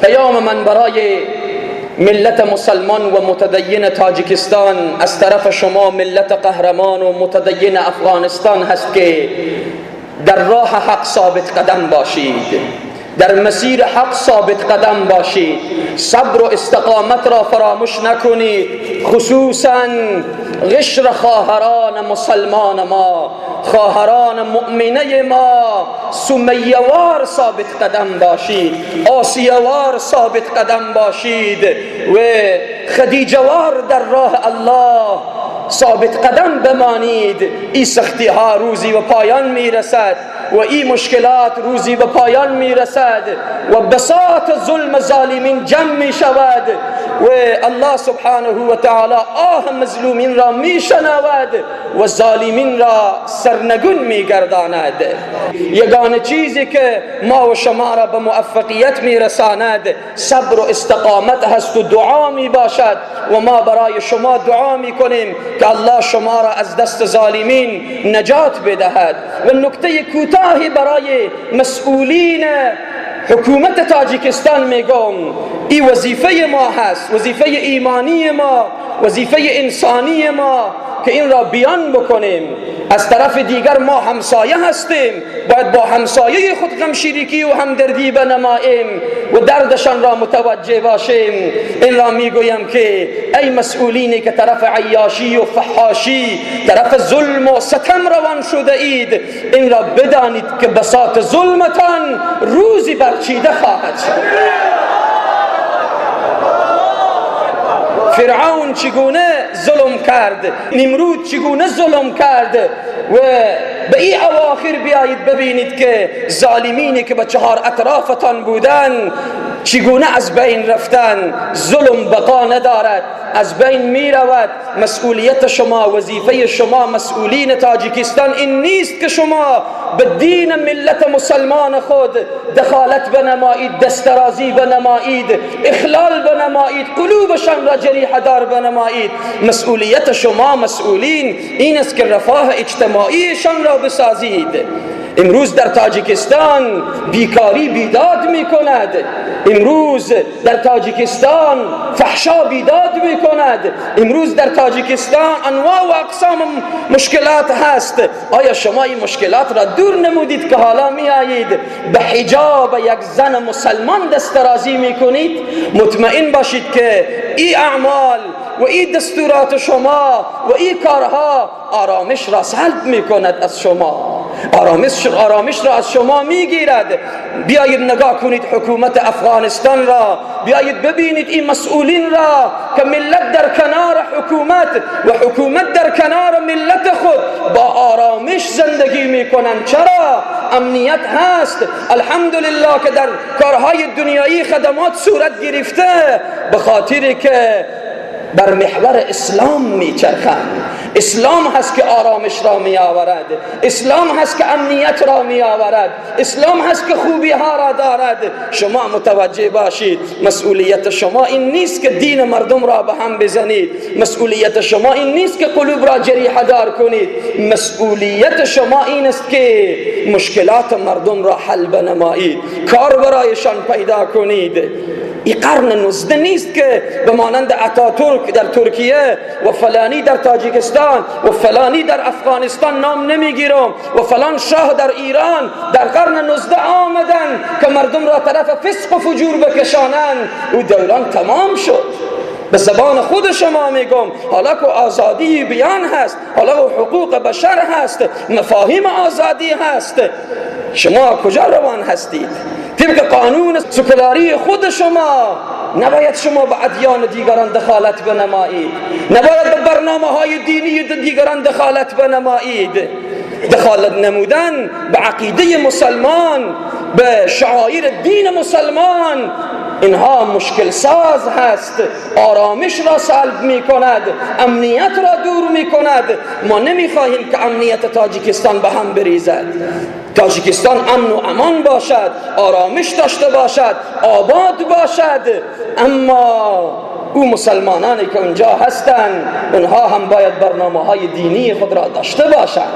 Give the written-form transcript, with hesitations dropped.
پیام من برای ملت مسلمان و متدین تاجیکستان از طرف شما ملت قهرمان و متدین افغانستان هست که در راه حق ثابت قدم باشید، در مسیر حق ثابت قدم باشید، صبر و استقامت را فراموش نکنید، خصوصا قشر خواهران مسلمان ما، خواهران مؤمنه ما، سمیه‌وار ثابت قدم باشید، آسیه‌وار ثابت قدم باشید و خدیجه‌وار در راه الله ثابت قدم بمانید. این سختی ها روزی به پایان میرسد و این مشکلات روزی به پایان میرسد و بساط ظلم ظالمین جمع می شود و الله سبحانه و تعالی آه مظلومین را می شنود و ظالمین را سرنگون می گرداند. یگانه چیزی که ما و شما را به موفقیت می رساند صبر و استقامت هست و دعا می باشد و ما برای شما دعا می کنیم که الله شما را از دست ظالمین نجات بدهد. و نکته کوتاهی برای مسئولین حکومت تاجیکستان میگم، این وظیفه ما هست، وظیفه ایمانی ما، وظیفه انسانی ما که این را بیان بکنیم. از طرف دیگر ما همسایه هستیم، باید با همسایه خود غمشریکی و همدردی بنماییم و دردشان را متوجه باشیم. این را میگویم که ای مسئولینی که طرف عیاشی و فحاشی، طرف ظلم و ستم روان شده اید، این را بدانید که بساط ظلمتان روزی برچیده خواهد شد. فرعون چگونه ظلم کرد، نمرود چگونه ظلم کرد و به این اواخر بیایید ببینید که ظالمینی که به چهار اطرافتان بودن چگونه از بین رفتن. ظلم بقا ندارد، از بین می رود. مسئولیت شما، وظیفه شما مسئولین تاجیکستان این نیست که شما به دین ملت مسلمان خود دخالت بنمایید، دسترازی بنمایید، اخلال بنمایید، قلوبشان را جریحه دار بنمایید. مسئولیت شما مسئولین این است که رفاه اجتماعیشان را بسازید. امروز در تاجیکستان بیکاری بیداد می کند، امروز در تاجیکستان فحشا بیداد می کند، امروز در تاجیکستان انواع و اقسام مشکلات هست. آیا شما این مشکلات را دور نمودید که حالا می آیید به حجاب یک زن مسلمان دسترازی می کنید؟ مطمئن باشید که این اعمال و این دستورات شما و این کارها آرامش را سلب می کند از شما، آرامش را از شما میگیرد. بیایید نگاه کنید حکومت افغانستان را، بیایید ببینید این مسئولین را که ملت در کنار حکومت و حکومت در کنار ملت خود با آرامش زندگی میکنند. چرا؟ امنیت هست، الحمدلله که در کارهای دنیایی خدمات صورت گرفته، به خاطر که بر محور اسلام میچرخند. اسلام هست که آرامش را می آورد، اسلام هست که امنیت را می آورد، اسلام هست که خوبی ها را دارد. شما متوجه باشید مسئولیت شما این نیست که دین مردم را به هم بزنید، مسئولیت شما این نیست که قلوب را جریحه دار کنید، مسئولیت شما این است که مشکلات مردم را حل بنمایید، کار برایشان پیدا کنید. این قرن 19 نیست که به مانند اتاتورک در ترکیه و فلانی در تاجیکستان و فلانی در افغانستان نام نمیگیرم و فلان شاه در ایران در قرن 19 آمدن که مردم را طرف فسق و فجور بکشانند. او دوران تمام شد. به زبان خود شما میگم، حالا که آزادی بیان هست، حالا که حقوق بشر هست، مفاهیم آزادی هست، شما کجا روان هستید؟ طبق قانون سکولاری خود شما نباید شما به ادیان دیگران دخالت بنمایید، نباید به برنامه های دینی دیگران دخالت بنمایید. دخالت نمودن به عقیده مسلمان، به شعائر دین مسلمان، اینها مشکل ساز هست، آرامش را سلب می کند، امنیت را دور می کند. ما نمی خواهیم که امنیت تاجیکستان به هم بریزد. تاجیکستان امن و امان باشد، آرامش داشته باشد، آباد باشد، اما او مسلمانانی که اونجا هستند اونها هم باید برنامه های دینی خود را داشته باشند.